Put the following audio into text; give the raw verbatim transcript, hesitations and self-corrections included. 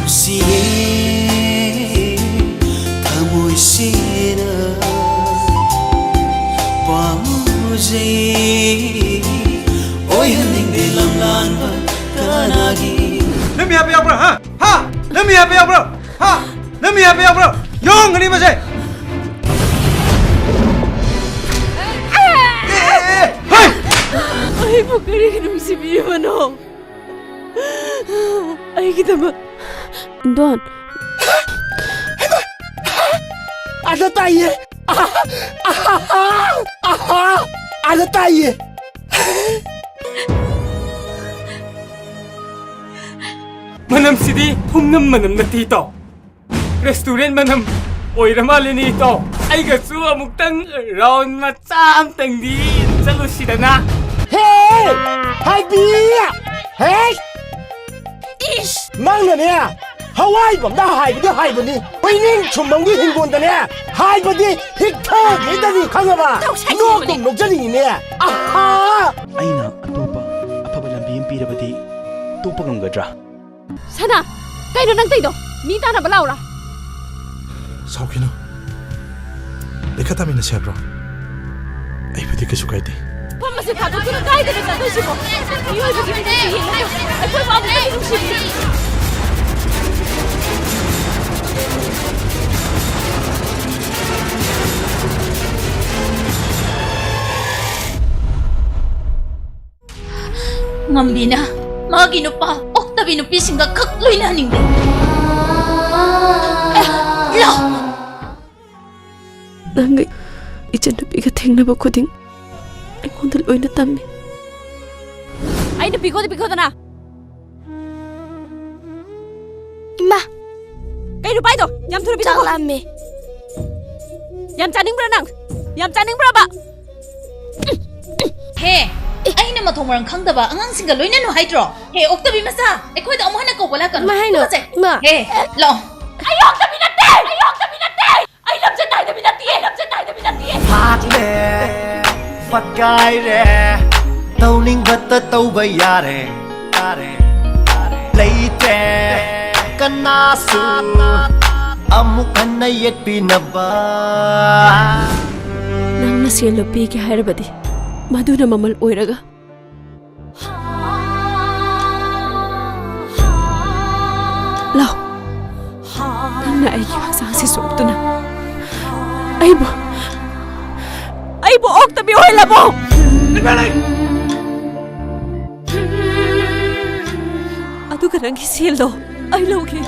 ꯅꯨꯡꯁꯤꯌꯦ ꯊꯃꯣꯏꯁꯤꯅ ꯄꯥꯝꯖꯩ꯫ ꯑꯣꯏꯍꯟꯅꯤꯡꯗꯦ ꯂꯝꯂꯥꯟꯕ ꯀꯅꯥꯒꯤ? ꯅꯪ ꯃꯤ ꯍꯥꯠꯄ ꯌꯥꯎꯕ꯭ꯔꯥ? ꯍꯥ? ꯍꯥ? ꯅꯪ ꯃꯤ ꯍꯥꯠꯄ ꯌꯥꯎꯕ꯭ꯔꯥ? ꯍꯥ? ꯅꯪ ꯃꯤ ꯍꯥꯠꯄ ꯌꯥꯎꯕ꯭ꯔꯥ? ꯌꯣꯡꯒꯅꯤ ꯃꯁꯦ! ꯑꯩꯕꯨ ꯀꯔꯤꯒꯤ ꯅꯨꯡꯁꯤꯕꯤꯔꯤꯕꯅꯣ? ꯑꯩꯒꯤꯗꯃꯛ꯫ ꯗꯣꯟ꯫ ꯑꯥꯗ ꯇꯥꯏꯌꯦ! ꯑꯥꯗ ꯇꯥꯏꯌꯦ! ꯃꯅꯝꯁꯤꯗꯤ ꯊꯨꯝꯅꯝ ꯃꯅꯝ ꯅꯠꯇꯦ, ꯏꯇꯥꯎ꯫ ꯔꯦꯁꯇꯨꯔꯦꯟ ꯃꯅꯝ ꯑꯣꯏꯔ ꯃꯥꯜꯂꯦꯅꯦ, ꯏꯇꯥꯎ꯫ ꯑꯩꯒꯁꯨ ꯑꯃꯨꯛꯇꯪ ꯔꯥꯎꯟ ꯃꯆꯥ ꯑꯝꯇꯪꯗꯤ ꯆꯠꯂꯨꯁꯤꯗꯅ꯫ ꯍꯦ! ꯍꯥꯏꯕꯤ! ꯍꯦ! ꯏꯁ! ꯅꯪꯅꯅꯦ ꯍꯋꯥꯏꯕꯝꯗ ꯍꯥꯏꯕꯗꯤ ꯍꯥꯏꯕꯅꯤ, ꯍꯨꯏꯅꯤꯡ ꯁꯨꯝꯕꯝꯒꯤ ꯍꯤꯡꯒꯣꯟꯗꯅꯦ ꯍꯥꯏꯕꯗꯤ ꯍꯤꯛꯊꯈꯤꯗꯅꯤ, ꯈꯪꯉꯕ? ꯅꯣꯛꯇꯨꯝ ꯅꯣꯛꯆꯅꯤꯡꯉꯤꯅꯦ꯫ ꯑꯍꯥ! ꯑꯩꯅ ꯑꯇꯣꯞꯄ ꯑꯐꯕ ꯂꯝꯕꯤ ꯑꯃ ꯄꯤꯔꯕꯗꯤ ꯇꯣꯛꯄ ꯉꯝꯒꯗ꯭ꯔꯥ? ꯁꯅꯥ, ꯀꯩꯅꯣ ꯅꯪ ꯇꯧꯏꯗꯣ? ꯃꯤ ꯇꯥꯟꯅꯕ ꯂꯥꯛꯎꯔꯥ? ꯁꯥꯎꯈꯤꯅꯨ꯫ ꯂꯩꯈꯠ ꯇꯥꯃꯤꯟꯅꯁꯦ ꯍꯥꯏꯕ꯭ꯔꯣ? ꯑꯩꯕꯨꯗꯤ ꯀꯩꯁꯨ ꯀꯥꯏꯗꯦ꯫ ꯃꯐꯝ ꯑꯁꯤ ꯊꯥꯗꯣꯛꯇꯨꯅ ꯀꯥꯏꯗꯅ ꯆꯠꯇꯣꯏꯁꯤꯕꯣ? ꯃꯤꯑꯣꯏꯕꯒꯤ ꯃꯤꯅꯨꯡꯁꯤ ꯌꯦꯡꯉꯒ ꯑꯩꯈꯣꯏꯕꯨ ꯑꯃꯨꯛꯇꯗꯤ ꯅꯨꯡꯁꯤꯕꯤꯌꯨ꯫ ꯉꯝꯕꯤꯅ ꯃꯥꯒꯤ ꯅꯨꯄꯥ ꯑꯣꯛꯇꯕꯤ ꯅꯨꯄꯤꯁꯤꯡꯒ ꯈꯛ ꯂꯣꯏꯅꯍꯟꯅꯤꯡꯗꯦ꯫ ꯑꯦ, ꯂꯥꯎ! ꯅꯪꯒ ꯏꯆꯟꯅꯨꯄꯤꯒ ꯊꯦꯡꯅꯕ ꯈꯨꯗꯤꯡ ꯑꯩꯉꯣꯟꯗ ꯂꯣꯏꯅ ꯇꯝꯃꯤ꯫ ꯑꯩꯅ ꯄꯤꯒꯣꯗ ꯄꯤꯒꯣꯗꯅ꯫ ꯏꯃꯥ! ꯀꯩꯅꯣ ꯄꯥꯏꯗꯣ? ꯌꯥꯝ ꯊꯨꯅ ꯆꯥꯛ ꯄꯤꯊꯣꯛꯈꯣ꯫ ꯂꯥꯝꯃꯦ꯫ ꯌꯥꯝ ꯆꯥꯅꯤꯡꯕ꯭ꯔꯥ ꯅꯪ? ꯌꯥꯝ ꯆꯥꯅꯤꯡꯕ꯭ꯔꯕ? ꯍꯦ! ꯑꯩꯅ ꯃꯊꯣꯡ ꯃꯔꯝ ꯈꯪꯗꯕ ꯑꯉꯥꯡꯁꯤꯡꯒ ꯂꯣꯏꯅꯅꯨ ꯍꯥꯏꯗ꯭ꯔꯣ? ꯍꯦ, ꯑꯣꯛꯇꯕꯤ ꯃꯆꯥ! ꯑꯩꯈꯣꯏꯗ ꯑꯃꯨꯛ ꯍꯟꯅ ꯀꯧꯕ ꯂꯥꯛꯀꯅꯨ꯫ ꯀꯃꯥꯏ ꯍꯥꯏꯅꯣ? ꯇꯨꯀꯠꯆꯩ! ꯏꯃꯥ! ꯍꯦ, ꯂꯥꯛꯑꯣ꯫ ꯑꯩ ꯑꯣꯛꯇꯕꯤ ꯅꯠꯇꯦ! ꯑꯩ ꯑꯣꯛꯇꯕꯤ ꯅꯠꯇꯦ! ꯑꯩ ꯂꯝꯖꯦꯟ ꯅꯥꯏꯗꯕꯤ ꯅꯠꯇꯦ! ꯑꯩ ꯂꯝꯖꯦꯟ ꯅꯥꯏꯗꯕꯤ ꯅꯠꯇꯦ! ꯍꯥꯠꯂꯦ, ꯐꯠꯀꯥꯏꯔꯦ, ꯇꯧꯅꯤꯡꯕꯇ ꯇꯧꯕ ꯌꯥꯔꯦ, ꯌꯥꯔꯦ, ꯌꯥꯔꯦ꯫ ꯂꯩꯇ꯭ꯔꯦ, ꯀꯅꯥꯁꯨ ꯑꯃꯨꯛ ꯍꯟꯅ ꯌꯦꯠꯄꯤꯅꯕ꯫ ꯅꯪꯅ ꯁꯦꯜꯗꯣ ꯄꯤꯒꯦ ꯍꯥꯏꯔꯕꯗꯤ ꯃꯗꯨꯅ ꯃꯃꯜ ꯑꯣꯏꯔꯒ꯫ ꯂꯥꯎ, ꯅꯪꯅ ꯑꯩꯒꯤ ꯍꯛꯆꯥꯡꯁꯤ ꯁꯣꯛꯇꯨꯅ ꯑꯩꯕꯨ, ꯑꯩꯕꯨ ꯑꯣꯛꯇꯕꯤ ꯑꯣꯏꯍꯜꯂꯕꯣ? ꯑꯗꯨꯒ ꯅꯪꯒꯤ ꯁꯦꯜꯗꯣ ꯑꯩ ꯂꯧꯒꯦ꯫